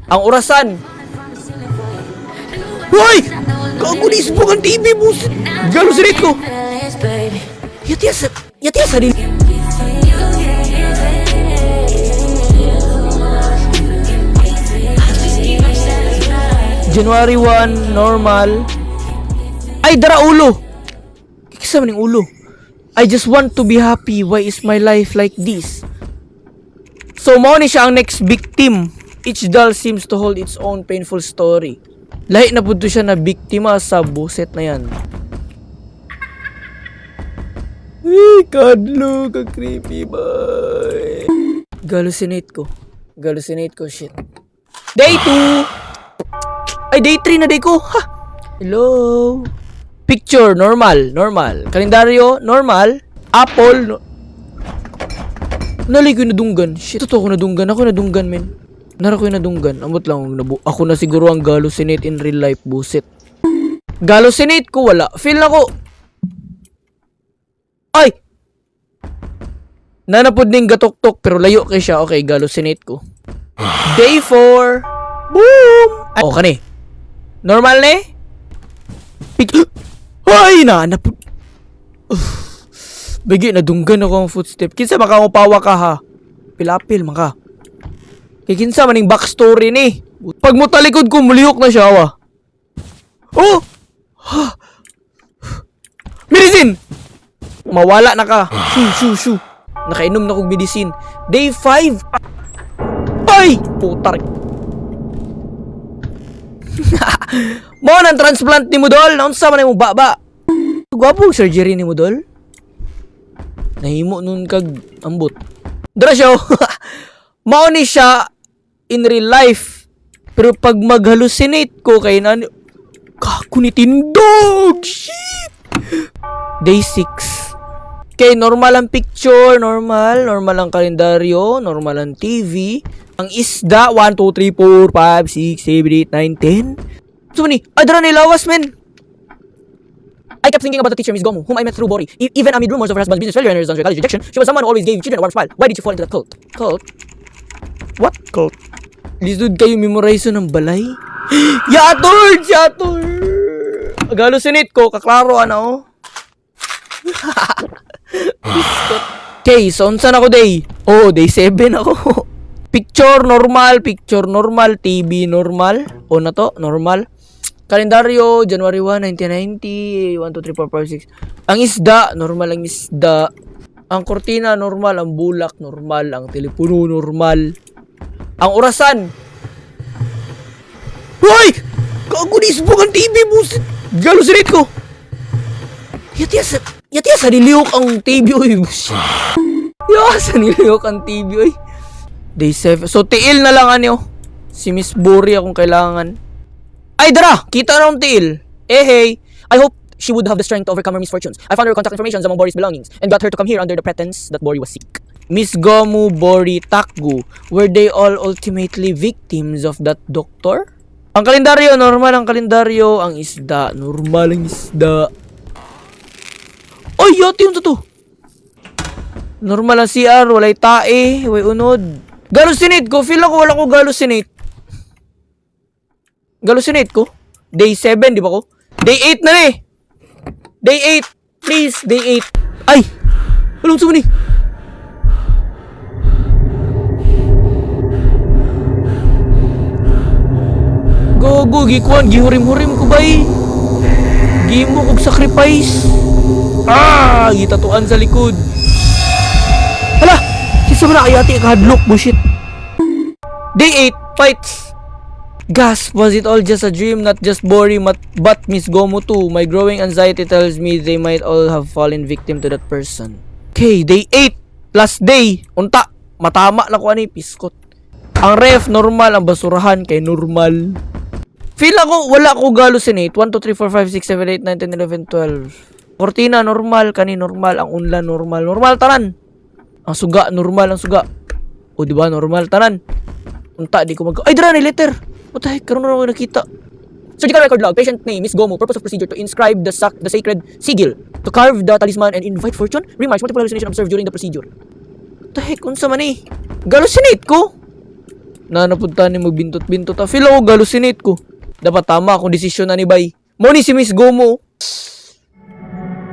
Ang orasan. Hoy! Gago, ni ang TV, busit. Galusinate ko. Yati sa din. January 1, normal. Ay, dara ulo. Kikisa man yung ulo. I just want to be happy. Why is my life like this? So, mao ni siya ang next victim. Each doll seems to hold its own painful story. Lahi na pud to siya na biktima sa buset na yan. Uy, kadlo, ka creepy boy. Galucinate ko. Galucinate ko, shit. Day 2! Ay, day 3 na day ko. Ha! Hello? Picture, normal, normal. Kalendaryo, normal. Apple, no. Nalay ko yung nadunggan. Shit, totoo ko nadunggan. Ako nadunggan, men. Nara ko yung nadunggan. Amot lang, ako na siguro ang galucinate in real life, buset. Galucinate ko, wala. Feel na ko. Ay! Nanapod ning gatok-tok, pero layo kay siya. Okay, galucinate ko. Day 4. Boom! Ay, oh, kani. Normal ni? Ay, na, napod. Bigi, nadunggan ako ang footstep. Kinsa maka pawa ka ha? Pilapil man ka. Kay kinsa maning backstory ni? Pag mo talikod ko, mulihok na siya, wa. Oh! Ha! Medicine! Mawala na ka. Shoo, shoo, shoo. Nakainom na kog medicine. Day 5. Ay! Putar. Mo nang transplant ni mo dol. Naunsa man imong baba? Gwapo surgery ni mo dol. Nahimo nun kag ambot. Dara siya. Oh. Mao ni siya in real life. Pero pag mag-hallucinate ko kay na kakunitindog. Shit. Day 6. Okay, normal ang picture, normal, normal ang kalendaryo, normal ang TV. Ang isda, 1, 2, 3, 4, 5, 6, 7, 8, 9, 10. So ni, adra ni lawas, men. I kept thinking about the teacher, Miss Gomu, whom I met through Bori. Even amid rumors of her husband's business failure and her son's college rejection, she was someone who always gave children a warm smile. Why did she fall into that cult? Cult? What cult? Lisod kayo memorize ng balay? Yator! Yator! Galusinate ko, kaklaro ana oh. Biskot. Okay, so unsa na ko day? Oh, day 7 ako. Picture normal, TV normal. O na to, normal. Kalendaryo, January 1, 1990, 1, 2, 3, 4, 5, 6. Ang isda, normal ang isda. Ang kortina, normal. Ang bulak, normal. Ang telepono, normal. Ang orasan. Hoy! Gago ni isbog ang TV, busit. Galusinate ko. Yati sa nilihok ang TV, oy. Busit. Yati sa nilihok ang TV, oy. Day 7. So, tiil na lang, ano. Si Miss Bori akong kailangan. Ay, dara! Kita na akong tiil. Eh, hey. I hope she would have the strength to overcome her misfortunes. I found her contact information among Bori's belongings and got her to come here under the pretense that Bori was sick. Miss Gomu, Bori, Takgu, were they all ultimately victims of that doctor? Ang kalendaryo, normal ang kalendaryo. Ang isda, normal ang isda. Oy, yati yung to. Normal ang CR, walay tae, walay unod. Galusinate ko, feel ako wala ko galusinate. Galusinate ko. Day 7, di ba ko? Day 8 na ni. Day 8. Please, day 8. Ay! Anong sumuni? Gogo, gikuan, gihurim-hurim ko bay. Gimo kog sacrifice. Ah, gitatuan sa likod. Hala, kinsa man na kayati kahadlok, bullshit. Day 8, fights. Gasp, was it all just a dream? Not just Bori, but Miss Gomu too. My growing anxiety tells me they might all have fallen victim to that person. Okay, day 8. Last day. Unta, matama na ko ani, piskot. Ang ref, normal. Ang basurahan, kay normal. Feel ako, wala ko galusinate. 1, 2, 3, 4, 5, 6, 7, 8, 9, 10, 11, 12. Cortina, normal. Kani, normal. Ang unla, normal. Normal, tanan. Ang suga, normal ang suga. O, di ba? Normal, tanan. Unta, di ko mag... Ay, dara ni letter! What the heck? Karon na ako nakita. Surgical record log. Patient name, Miss Gomu. Purpose of procedure to inscribe the sacred sigil. To carve the talisman and invite fortune. Remarks, multiple hallucination observed during the procedure. What the heck? Unsa man eh? Galusinate ko? Na napunta ni magbintot-bintot. Ah, feel ako hallucinate ko. Dapat tama akong desisyon na ni bay. Mo ni si Miss Gomo.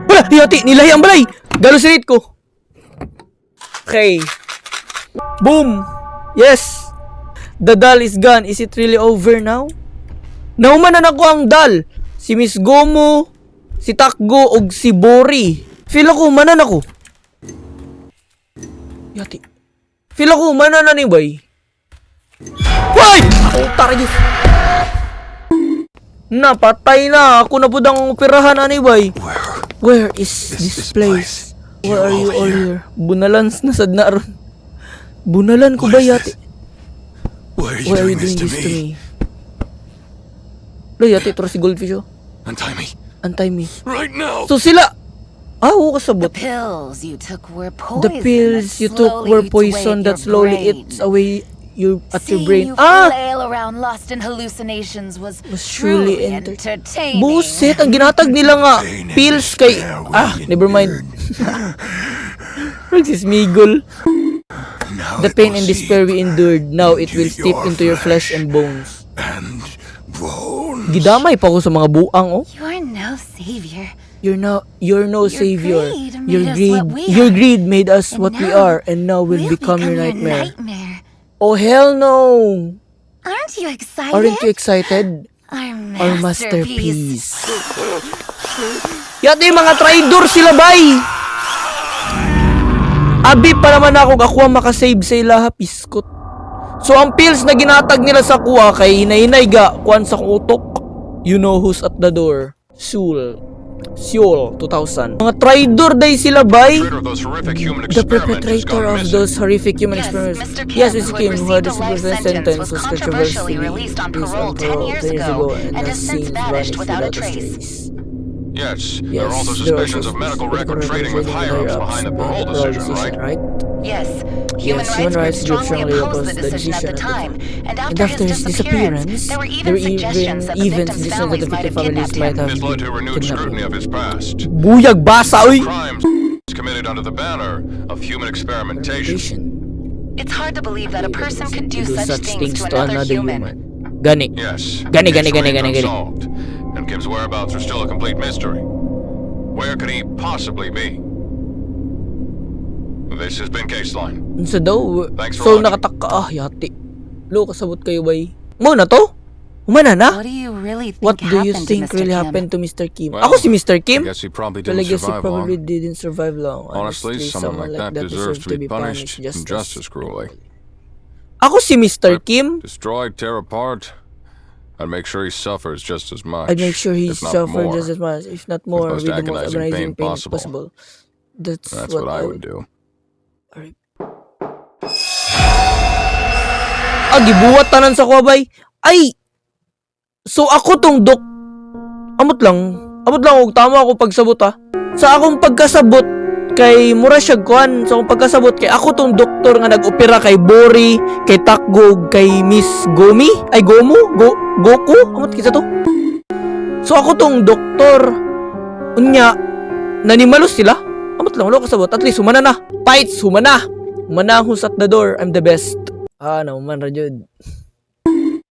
Wala! Yati! Nilahi ang balay! Hallucinate ko. Okay. Boom! Yes! The doll is gone. Is it really over now? Nahuman na nako ang doll. Si Miss Gomo, si Takgo, og si Bori. Feel ako, humanan ako. Yati. Feel ako, humanan na ni bay. Why? Puta rin. Napatay na. Ako na pud ang operahan ani bay. Where is this this place? place? Why are you You're all all here. here? Bunalan na sad na ron. Bunalan ko What ba is yati? this? Why are you Why are you doing this doing to this to me? me? Lo, yati, ito si goldfish oh. Untie me. Untie me. Right now! So sila, ah, oo, kasabot. The pills you took were poison. The pills that you took slowly were eats away poison at that your slowly brain. Eats away your at your Seeing brain. you Ah! flail around lost in hallucinations was, Was truly truly entertaining. Buset, ang ginatag nila nga Pain and pills kay despair we ah, never mind. Francis Migol. Now The it pain will and despair seep we endured, now it into will seep your into your flesh and bones. and bones. Gidamay pa ko sa mga buang oh. You are no savior. You're no Your savior. greed made Your us greed what we your are. greed made us And what we now are, and now we'll we'll become your nightmare. Nightmare. Oh hell no. Aren't you excited? Aren't you excited? Our Our masterpiece. masterpiece. Yati mga traitor sila bay. Abi pa naman ako ako ang makasave sa ilaha piskot. So ang pills na ginatag nila sa kuha kay hinay-hinay ga kuan sa kong utok. You know who's at the door. Seoul. Seoul 2000. Mga traitor day sila bay. Perpetrator of those horrific human The experiments has perpetrator gone of missing. Those horrific human Yes, experiments. Mr. Kim, Yes, Mr. who had Kim, who had received a life received a sentence, sentence, was was controversially controversially released on released parole on 10 parole years 10 years ago ago and and has has since since vanished vanished without a without a trace. trace. Yes, Yes, there are also there are suspicions also of medical suspicions record trading with higher-ups behind the parole decision, right? Right? Yes, human Yes, human rights rights groups groups strongly strongly opposed opposed the decision at the time, and And after after his disappearance, there were there even were suggestions that the even victims' suggestions that families the might victim have families kidnapped might him. have This led to renewed kidnapped scrutiny him. Of his past. Buyag basa oy. Crimes committed under the banner of human experimentation. It's hard to believe that a person could do To do such things to another human. Gani. Yes. Gani, the gani, case gani, remains gani, gani. unsolved, and Kim's whereabouts are still a complete mystery. Where could he possibly be? This has been Caseline. Unsa daw? Thanks for So watching. nakatak ka ah yati. Lo kasabot kayo bay. Mo na to? Humana na? What do you really think What do you happened to think Mr. really Kim? Happened to Mr. Kim? Well, Ako si Mr. Kim? I guess he probably Well, I didn't guess he survive probably long. Didn't survive long. Honestly, someone like that deserves to be punished, and just as cruelly. Ako si Mr. Kim? Destroy, tear apart. I'd make sure he suffers just as much, I'd make sure he if not suffered more. Just as much, if not more, Most with the most agonizing agonizing pain pain possible. Possible. That's, That's what I would do. Alright. Ah, gibuhat tanan sa kuwabay. Ay! So ako tong dok. Amot lang. Amot lang og tama ako pagsabot ah. Sa akong pagkasabot kay mura siya kuan, sa akong pagkasabot kay ako tong doktor nga nag-opera kay Bori, kay Takgo, ug kay Miss Gomi, ay Gomo, Go, Goku, amot kinsa to. So ako tong doktor. Unya, nanimalos sila. Amot lang, wala kasabot. At least humana na. Fights, humana. Humana who's at the door. I'm the best. Ah, nahuman ra jud.